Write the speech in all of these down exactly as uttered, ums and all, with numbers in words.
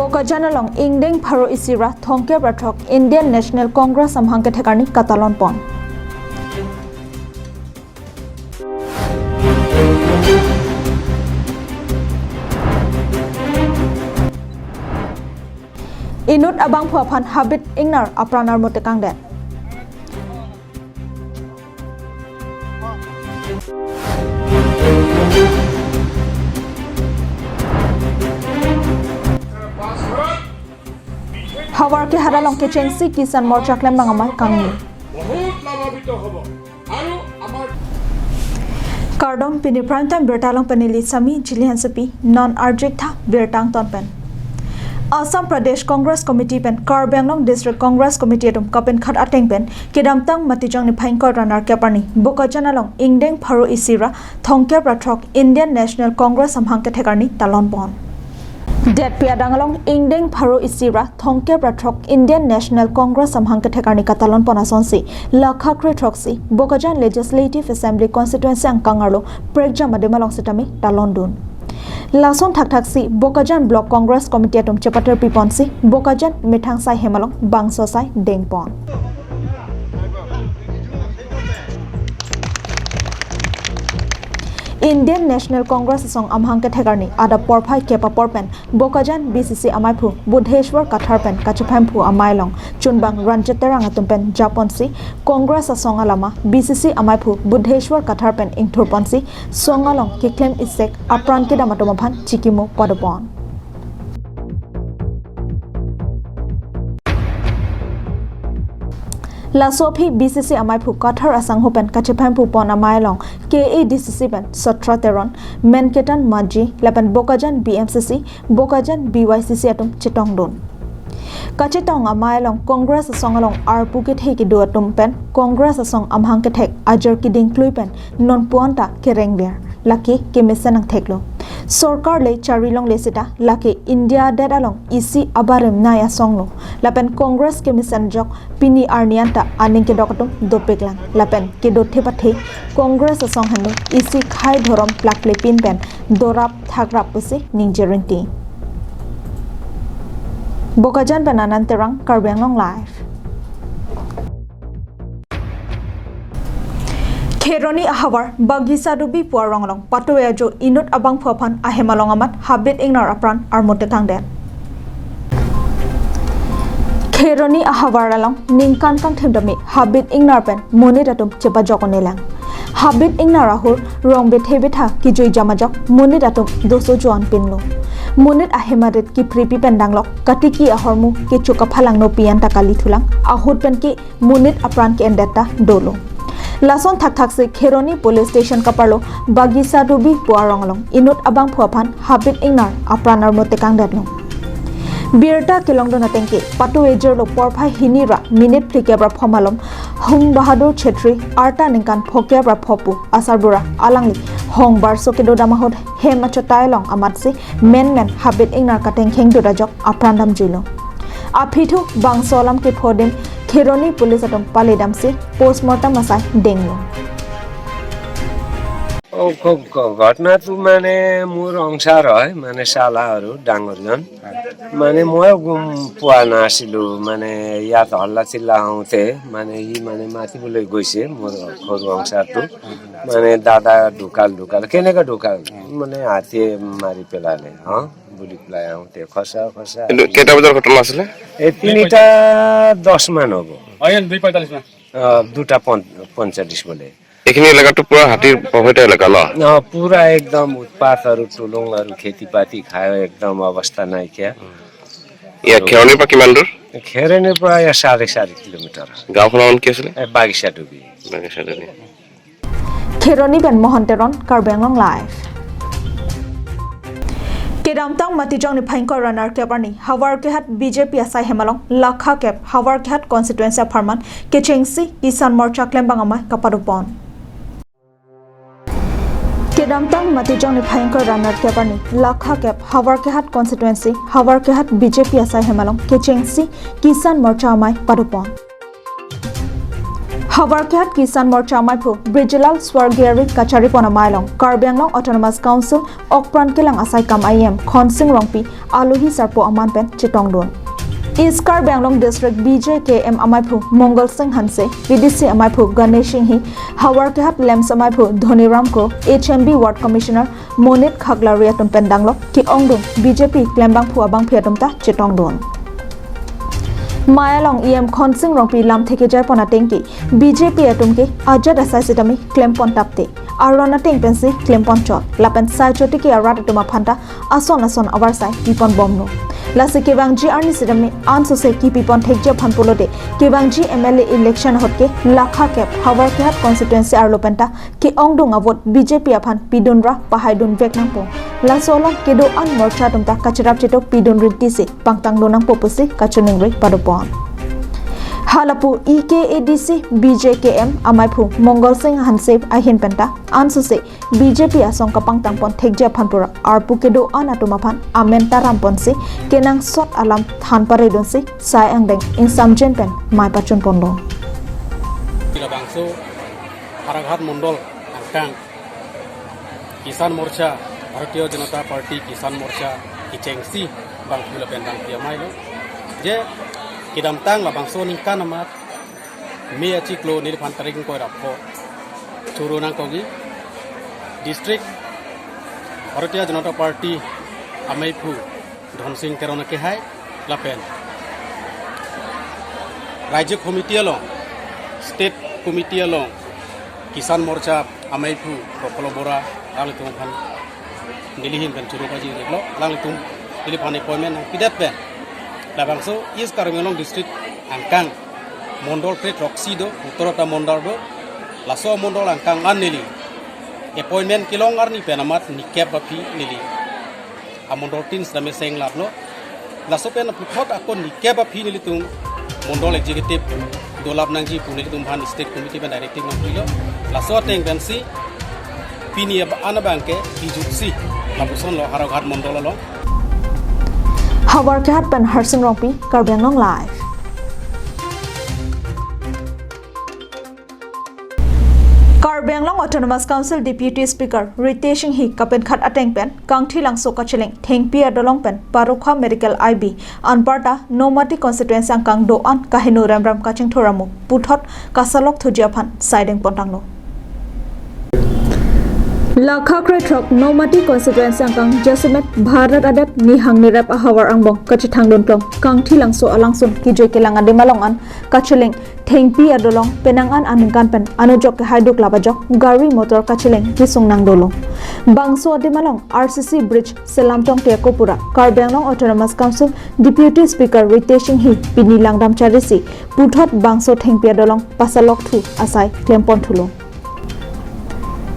Bokajan along ingdeng pharo isi ra thomkep ra throk Indian National Congress amahang kethek arni katalon pon. Inut abangphu aphan Habit Ingnar apran armu tekangdet. Havar kehat along kechengsi Kisan Morcha klembang amei kangni. বহুত লাভান্বিত হ'ব। আৰু আমাৰ Kardom, pini Prime Time birta along pen neli Sami Jili Hansepi, non arjik tha birta angton pen. Assam Pradesh Congress Committee pen Karbi Anglong District Congress Committee atum kapenkhat ateng pen kedamtang Matijong niphai ingkoi ra nerkep arni Bokajan along ingdeng pharo isi ra thomkep ra throk Indian National Congress amahang kethek arni talon pon. Detpi adang along ingdeng pharo isi ra thomkep ra throk Indian National Congress amahang kethek arni katalon pon asonsi lakha kre throksi Bokajan Legislative Assembly Constituency angkang arlo prekjam adim along sitame talon dun. Lason thakthaksi Bokajan Block Congress Committee atum chepater piponsi Bokajan methang asai hem along bangso asai dengpon. Indian National Congress asong amahang kethek arni adap porphai kep apor pen Bokajan B C C amaiphu Budheshwar Kathar pen kachephemphu amei along chunbang Ranjit Terang atum pen japonsi Congress asong alama B C C amaiphu Budheshwar Kathar pen ingthurponsi song along keklem isek apran kedam atum aphan chikimo padopon. Laso aphi B C C amaiphu Kathar asangho pen kachephemphu pon amei along K A D C C pen Satra Teron, Menketan Maji lapen Bokajan B M C C, Bokajan B Y C C atum chetongdun. Kachetong amei along Congress asong along arpu kethe kedo atum pen Congress asong amahang kethek ajor keding klui pen nonpu-an ta kerengver, lake kemesen angthek lo. Sorkar le chari longle seta lake India adet along isi abarim nai asong lo. Lapen Congress kemesen ajok pini arni anta aning kedok atum dopiklang. Lapen kedo thepathe Congress asong henlo isi khei dhorom plaklepin pen dorap thakrap pusi ningje rinti. Bokajan pen Anand Terang, Karbi Anglong Live. Kheroni ahavar Bagisa Dubi pu arong along patu ajo inut abangphu aphan ahem along amat Habit Ingnar apran armu tekangdet. Kheroni ahavar along ningkan kangthim tame Habit Ingnar pen monit atum chepajok un-elang. Habit Ingnar ahur rong bethe betha kejui jam ajok monit atum doso joan pinlo. Monit ahem arit kipri pi pen danglok katiki ahormu kecho kaphalang nopi anta kali thulang, ahut pen ke monit apran ke-endet ta dolo. Lason thakthaksi Kheroni Police Station kaparlo Bagisa Dubi pu arong along inut abangphu aphan Habit Ingnar apran armu tekangdetlo. Birta kelongdun ateng ke patu ejirlo porphai hini ra minute phlikep ra pho malom Hung Bahadur Chhetri arta ningkan phokep ra pho pu asarbura alangli hong barso kedo dam ahut hem achotai along amatsi menmen Habit Ingnar katengkheng dut ajok apran damjuilo. Aphi thu bangso alam kepho adim Kheroni Police atum pale damsi postmortem asai denglo. ও, খুব ক-, ঘটনাটো মানে মোৰ অংশাৰ হয়, মানে চালা আৰু ডাঙৰজন। মানে ময়ো গম পোৱা নাছিলো, মানে ইয়াত হল্লা চিল্লা হওঁতে মানে সি মানে মাতিবলৈ গৈছে মোৰ সৰু অংশাৰটো। মানে দাদা ঢুকাল, ঢুকাল, কেনেকে ঢুকাল? মানে হাতীয়ে মাৰি পেলালে, হা, বুলি পেলাই আহোঁতে খচা খচা। কিন্তু কেইটা বজাৰ ঘটনা আছিলে? এই তিনিটা দহ মান হ'ব। অ, ইয়াত দুই পঁয়তাল্লিছ মান। অ, দুটা পন-, পঞ্চল্লিছ বোলে। এইখিনি এলেকাটো পুৰা হাতীৰ প্ৰভাৱিত এলেকা ন? অ, পুৰা একদম উৎপাত আৰু টুলুং আৰু খেতি বাতি খাই একদম অৱস্থা নাইকিয়া। ইয়াত খেৰণিৰ পৰা কিমান দূৰ? খেৰণিৰ পৰা ইয়াত চাৰে চাৰি কিলোমিটাৰ। গাঁওখনৰ নাম কি আছিলে? এ, বাগিচা ডুবি। বাগিচা ডুবি। Kheroni pen Mohan Teron, Karbi Anglong Live. Kedamtang Matijong niphai ingkoi ra nerkep arni Howraghat B J P asai hem along lakha kep Howraghat constituency apharman kechengsi Kisan Morcha klembang amei kapadopon. Kedamtang Matijong niphai ingkoi ra nerkep arni lakha kep Howraghat constituency Howraghat B J P asai hem along kechengsi Kisan Morcha amei padopon. Havarkehat Kisan Morcha amaiphu Brijilal Swargiyari kacharipon amei along Karbi Anglong Autonomous Council okpran kelang asaikam I M Khonsing Rongpi alohi sarpo aman pen chetongdun. East Karbi Anglong District B J K M amaiphu Mongal Singh Hanse, B D C amaiphu Ganesh Singhi, Havarkehat LAMPS amaiphu Dhoniram Kro, H M B Ward Commissioner Monit Khaklari atum pen danglok ke-ongdung B J P klembangphu abangpi atum ta chetongdun. Mei along E M Khonsing Rongpi lamthe kejaipon ateng ke B J P atum ke ajat asai sitame klempon tapte, aron ateng pensi klempon chot, lapen sai chotiki arat atum aphanta ason ason avarsai pipon bomno. Lasi kevangji arni sitame ansose kipipon thekji aphan pulote kevangji M L A election ahut ke lakha kep Havarkehat constituency arlo penta ke-ongdung avote B J P aphan pidunra pahaidun vek nangpo. Laso along kedo-an morcha atum ta kachirap chetok pidun rinti si pangtangdun nangpo pusi kachiningri padopon. Halapu E K A D C B J K M amaiphu Mongal Singh Hanse ahin penta ansose B J P asong kapangtangpon thekji aphan pura arpu kedo-an atum aphan amen taramponsi kenangsot alam than paredunsi sai angdeng ingsamjin pen mei pachunponlo. Labangso Havarkehat Mondol angkang Kisan Morcha, Bharatiya Janata Party Kisan Morcha kechengsi bangphu lapen bangpi amei lo. Je kedamtang labangso ningkan amat May achiklo neliphan tarik ingkoi ra pho choro nangkokji district Bharatiya Janata Party ameiphu Dhonsing Teron akehai lapen Raijya Committee along, State Committee along, Kisan Morcha ameiphu Prokolo Bora alanglitum aphan neli ahin pen choro pajirlo, alanglitum neliphan appointment nangpidet pen labangso East Karbi Anglong District angkang Mondol kre throksi do, Uttarata Mondol do, laso Mondol angkang an neli appointment kelong arni pen amat nikep aphi neli amondol tin sitame senglaplo. Laso pen puthot ako nikep aphi nelitum Mondol Executive dolap nangji pu nelitum aphan State Committee pen directive nangpilo. Laso ateng pensi pini ab-, an abang ke kijutsi lapuson lo Havarkehat Mondol along. Havarkehat pen Harsing Rongpi, Karbi Anglong Live. Karbi Anglong Autonomous Council Deputy Speaker Ritesh Enghi kapenkhat ateng pen Kangthilangso kacheleng Thengpi adolong pen Parokha Medical I B anparta Nomati constituency angkang do-an kaheno remram kachingthur amo puthot kasalok thuji aphan saideng pontanglo. Lakha kre throk Nomati constituency angkang jasemet Bharat adet nihang nirep ahavar angbong kachethangdun tong Kangthilangso alangsun kejui kelang adim along an kacheleng Thengpi adolong penang an aningkan pen anujok kehaiduk lap ajok gari motor kacheleng kesung nangdolo. Bangso adim along R C C bridge selam tongte ako pura Karbi Anglong Autonomous Council Deputy Speaker Ritesh Enghi pini langdam charisi puthot bangso Thengpi adolong pasalok thu asai klempon thulo.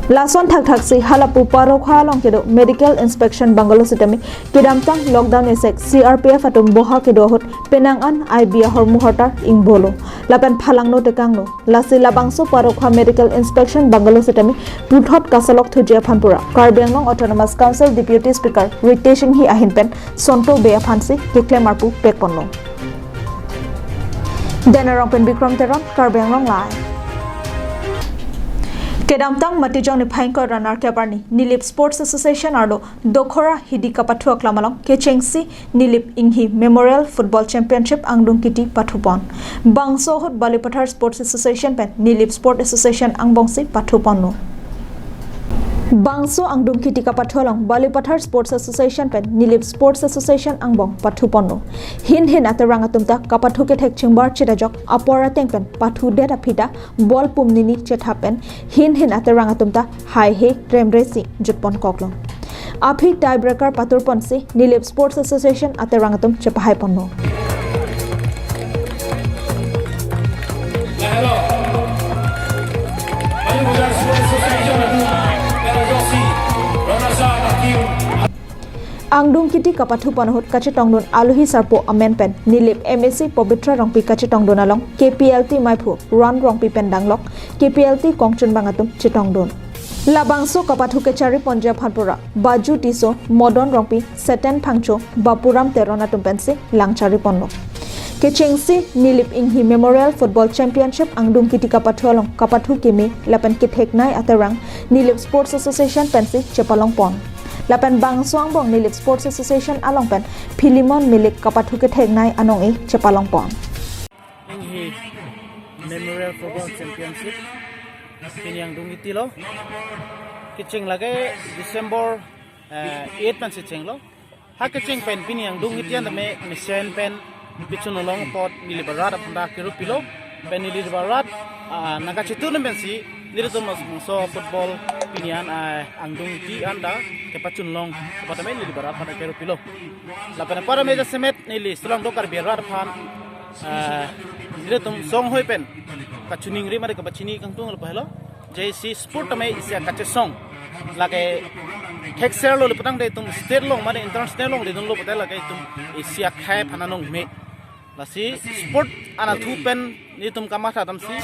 Lason thakthak si halapu Parokha along kedo medical inspection bungalow sitame kedamtang lockdown esek C R P F atum boha kedo ahut penang an I B ahormu hortar ingbolo lapen phalangno tekangno. Lasi labangso Parokha medical inspection bungalow sitame puthot kasalok thuji aphan pura Karbi Anglong Autonomous Council Deputy Speaker Ritesh Enghi ahin pen Sonto Bey aphansi keklem arpu pekponlo. Denarong pen Bikram Teron, Karbi Anglong Live. Kedamtang Matijong niphai ingkoi ra nerkep arni Nilip Sports Association arlo Dokhora Hidi kapathu aklam along kechengsi Nilip Enghi Memorial Football Championship angdung kiti pathupon. Bangso ahut Balipathar Sports Association pen Nilip Sports Association angbongsi pathuponlo. Bangso angdung kiti kapathu along Balipathar Sports Association pen Nilip Sports Association angbong pathuponlo. Hin hin aterang atum ta kapathu kethek chingbar chit ajok apor ateng pen pathudet aphi ta bol pum nini chethap pen hin hin aterang atum ta haihe remre si jutpon koklo. Aphi tiebreaker paturponsi Nilip Sports Association aterang atum chepahaiponlo. Angdung kiti kapathupon ahut kachetongdun alohi sarpo amen pen Nilip M A C Pabitra Rongpi kachetongdun along K P L T maiphu Ran Rongpi pen danglok K P L T kongchunbang atum chetongdun. Labangso kapathu kechariponji aphan pura Baju Tisso, Modon Rongpi, Seten Phangcho, Bapuram Teron atum pensi lang chariponlo. Kechengsi Nilip Inghi Memorial Football Championship angdung kiti kapathu along kapathu keme lapen ketheknei aterang Nilip Sports Association pensi chepalongpon. Lapen bangso angbong Nilip Sports Association along pen Philemon Milik kapathu ketheknei anong-e chepalongpon. Inghi Memorial Football Championship pini angdung kiti lo. Kecheng lake December, eh, eight pensi chenglo. Ha kecheng pen pini angdung kiti an tame mesen pen pachun long apot neli barat aphan ta kerup pilo. Pen neli barat, ah, nangkachetu nem pensi nelitum bangso football pini an, ah, angdung kiti an ta kepachun long apot tame neli barat aphan ta kerup pilo. Lapen apar ame jasemet neli Sulangdong Karbi arat aphan, ah, nelitum songhoi pen kachiningri mari kapachini kangtung lo pahelo. J C sport tame isi akachesong. Lake thekser lo le patang de itum state along mane international along le dunlo pute lake itum isi akhei aphan anong me. Lasi sport anatthu pen nelitum kamatha damsi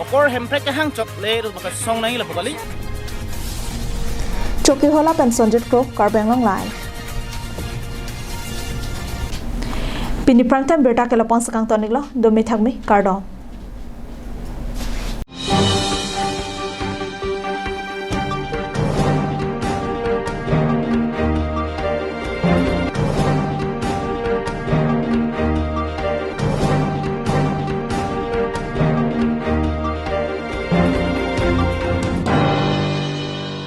okor Hemprek kehang chot le itum song nangji lapu kali. Chokihola pen Sonjit Kro, Karbi Anglong Live. Pini prime time birta ke lapu-an si kangton iklo, dome thakme, kardom.